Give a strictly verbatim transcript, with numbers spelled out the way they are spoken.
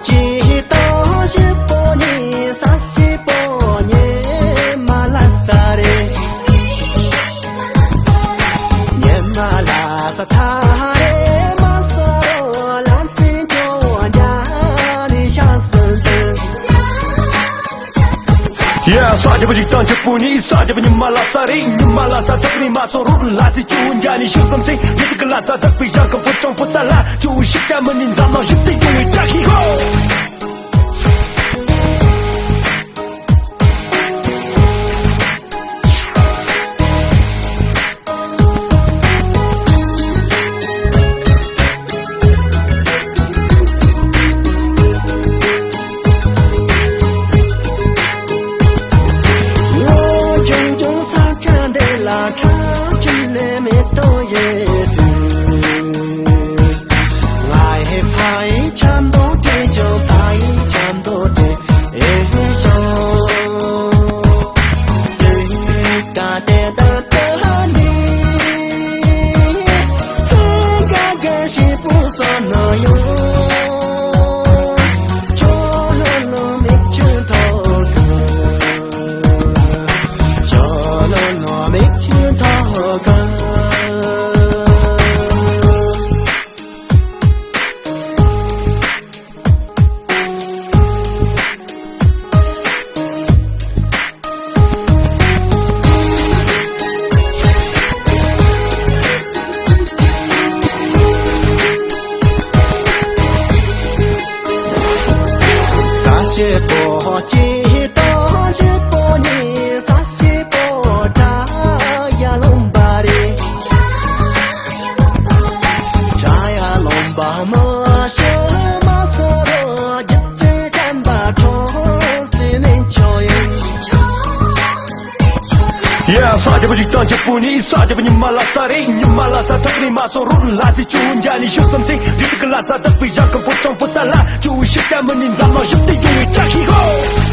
གཅིག་དང་བཞི་པོ་ནི་ས་བཞི་པོ་ཉི་མ་ལ་ས་རེད། ཉི་མ་ལ་ས་ཐ་རེ་མ་ས་རོ་ལ་སེ་ཇོ་ཡ་ནི་ཤ་སུན་སུན། ཡ། ས་རྒྱ་པོ་གཅིག་དང་བཞི་པོ་ནི་ས་རྒྱ་པོ་ཉི་མ་ལ་ས་རེད། ཉི་མ་ལ་ས་ཐག་རིང་མ་སོང་རོ་ལ་སེ་ཇོ་ཡ་ནི་ཤ་སུན་སུན། ཡི་ཏི་ཀ་ལ་ས་དག་པའི་ཡ་གམ་པོ་ཅང་པོ་ཏ་ལ་ཇོ་ཤི་ཀ་མི་ནི་འཛམ་གླིང་ཞིབ་ཏེ་ཡོང་བའི་ཅག་ཧི་ཧོ། ལོ་ཆུང་ཆུང་ས་ཆ་འདི་ལ་ཁྲག་ཅི་ལས་མེ་ཏོག་ཡོད་དུས། ང་ཧེ་ཕ་ཡི་ཆ་མདོག་དྲན་ཆོག་ཕ་ཡི་ཆ་མདོག་དྲན་ཨེ་ཤོག་ད་དེ་ད་ད་ནི་སེ་ག་ག་ཤི་པུ་སོ་ནོ་ཡོ། ཆོ་ལོ་ལོ་མིག་ཆུ་ཐོག་གི། ཆོ་ལོ་ལོ་མིག་ཆུ་ཐོག་གི། ས་སྐྱེས་པོ་གཅིག་དང་བཞི་པོ་ནི་ས་སྐྱེས་པོ་བྲག་ཡ་ལུང་པ་རེད། བྲག་ཡ་ལུང་པ་མ་ཤི་མ་སོ་རོ་རྒྱུ་རྩི་ཆམ་པ་ཁྲོ་སི་ནི་ཆོ་ཡོད། ཡ། ས་རྒྱ་པོ་གཅིག་དང་བཞི་པོ་ནི་ས་རྒྱ་པོ་ཉི་མ་ལ་ས་རེད། ཉི་མ་ལ་ས་ཐག་རིང་མ་སོང་རོ་ལ་སེ་ཇོ་ཡ་ནི་ཤ་སུན་སུན། ཡི་ཏི་ཀ་ལ་ས་དག་པའི་ཡ་གམ་པོ་ཅང་པོ་ཏ་ལ་ཇོ་ཤི་ཀ་མི་ནི་འཛམ་གླིང་ཞིབ་ཏེ་ཡོང་བའི་ཅག་ཧི་ཧོ།